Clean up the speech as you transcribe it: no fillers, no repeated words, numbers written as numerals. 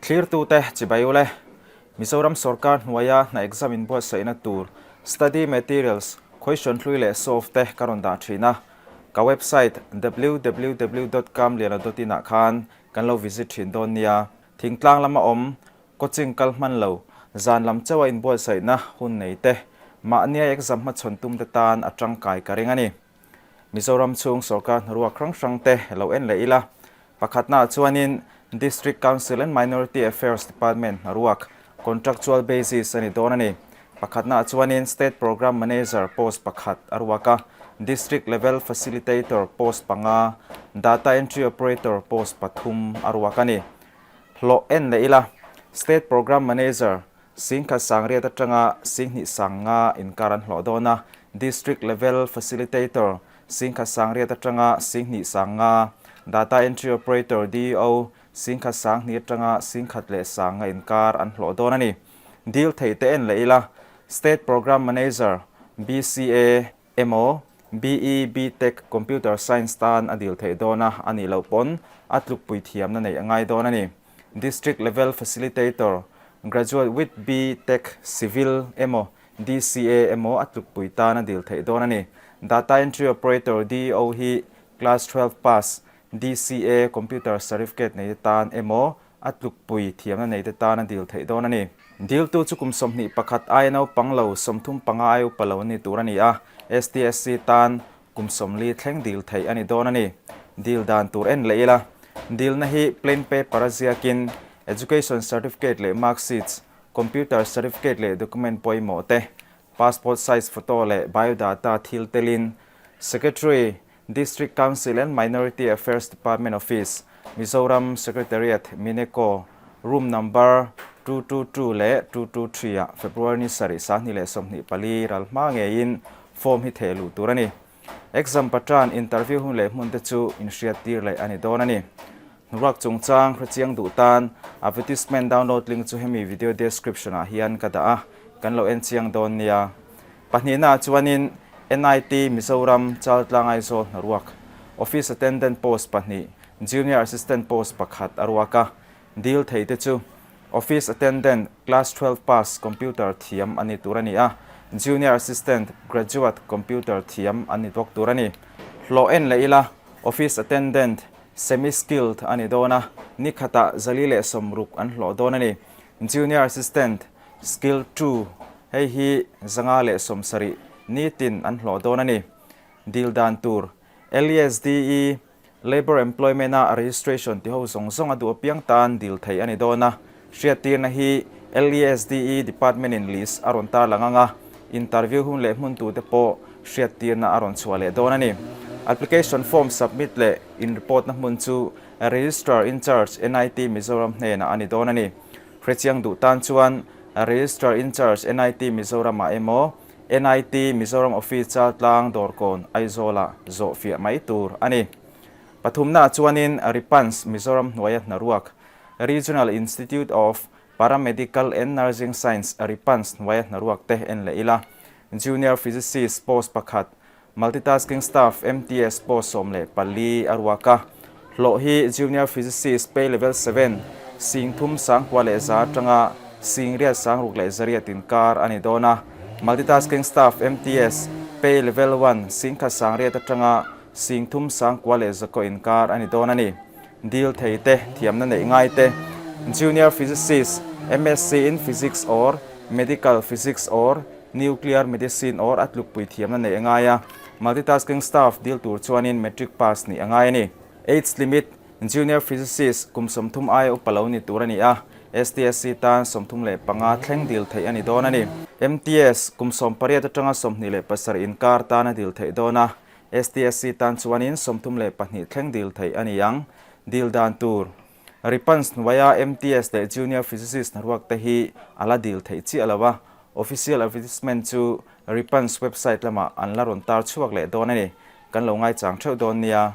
Thlirtute chibai ule, Mizoram sorkar hnuaia hna exam inbuatsaihna tur study materials, question hlui leh solve te ka rawn dah thin a. Ka website www dot kamliana dot in ah khan kan lo visit thin dawn nia. Thingtlang lama awm, coaching kal hman lo, zan lam chauha inbuatsaihna hun nei te, mahnia exam hmachhawn tum te tan a tangkai ka ring a ni. Mizoram chhung sorkar hnaruak hrang hrang te lo en leh ila, pakhatnaah chuanin District Council and Minority Affairs Department hnaruak contractual basis a ni dawn a ni. Pakhatnaah chuanin State Programme Manager post pakhat a ruak a, District Level Facilitator post panga, Data Entry Operator post pathum a ruak a ni. Hlawh en leh ila, State Programme Manager Singkhat sangriat atanga Singhnih sangnga inkar an hlawh dawn a, District Level Facilitator, Singkhat sangriat atanga Singhnih sangnga, Data Entry Operator, DEO, Singkhat sanghnih atanga Singkhat leh sangnga inkar an hlawh dawn a ni. Dil thei te en leh ila, State Programme Manager, BCA, emaw, BE, BTech, Computer Science tan a dil theih dawn a, a nih loh pawn a tlukpui thiamna neih a ngai dawn a ni. District Level Facilitator, Graduate with BTech, Civil, emaw, DCA emaw a tlukpui tan a dil theih dawn a ni. Data Entry Operator, DEO, hi Class 12 pass, DCA, Computer Certificate nei te tan emaw, A tlukpui thiamna neite tan a dil theih dawn a ni. Diltu chu kum 21 aia naupang lo, 35 aia upa lo ni tur a ni a, STSC tan kum 40 thleng dil theih a ni dawn a ni. Dil dan tur en leh ila, dilna hi plain paper a ziakin Education Certificate leh Mark Sheets, Computer Certificate leh document pawimawh te, Passport size photo leh biodata thil telin Secretary, District Council and Minority Affairs Department Office, Mizoram Secretariat, Mineco, Room Number 222 leh 223 ah February ni sarih 2024 ral hma ngeiin form hi theh luh tur a ni. Exam patran interview hun leh hmun te chu inhriattir leh a ni dawn a ni. Hnuruak chungchang hrechiang duh tan advertisement download link chu hemi video description ah hian ka dah a, kan lo en chiang dawn nia. Pahnihna ah chuanin NIT Mizoram Chaltlang Aizawl hnaruak Office Attendant post pahnih, Junior Assistant post pakhat a ruak a, dil thei te chu Office Attendant Class 12 pass computer thiam a ni tur a ni a, Junior Assistant Graduate computer thiam an ni bawk tur a ni. Hlawh en leh ila Office Attendant Semi-skilled a ni dawn a, ni khatah 460 an hlawh dawn a ni. Junior Assistant, Skill 2, hei hi 170 nitin an hlawh dawn a ni. Dil dan tur, LESDE, Labour Employment-a registration ti ho zawng zawng a duh apiang tan dil theih a ni dawn a. Hriattirna hi LESDE Department-in list a rawn tarlang ang a, interview hun leh hmun tute pawh hriattirna a rawn chhuah leh dawn a ni. Application form submit leh in report na hmun chu Registrar in Charge NIT Mizoram hnenah a ni dawn a ni. Hrechiang duh tan chuan Registrar in Charge NIT Mizoram-ah emaw NIT Mizoram Office Chaltlang Dawrkawn Aizawl-ah zawh fiah mai tur a ni. Pathumnaah chuanin Ripans Mizoram hnuaia hnaruak Regional Institute of Paramedical and Nursing Science, RIPANS, hnuaia hnaruak te en leh ila. Junior Physicist post pakhat, Multitasking Staff, MTS, post 14 a ruak a. Hlawh hi Junior Physicist pay level 7, 31,100 atanga 86,600 inkar a ni dawn a. Multitasking Staff, MTS, pay level 1, 1800 atanga 3900 inkar a ni dawn a ni. Dil thei te, thiamna neih ngai te, Junior Physicist, MSc in Physics or Medical Physics or Nuclear Medicine or a tlukpui thiamna neih a ngai a, Multitasking Staff dil tur chuanin Matric pass nih a ngai a ni. Age Limit, Junior Physicist kum 30 aia upa lo ni tur a ni a, STSC tan 35 thleng dil theih a ni dawn a ni. MTS kum 18 atanga 27 inkar tan a dil theih dawn a, STSC tan chuanin 32 thleng dil theih a ni ang. Dil dan tur, Ripans hnuaia MTS leh Junior Physicist hnaruak te hi a la dil theih chiah lo a, official advertisement chu Ripans website lamah an la rawn tar chhuak leh dawn a ni. Kan lo ngaichang theuh dawn nia.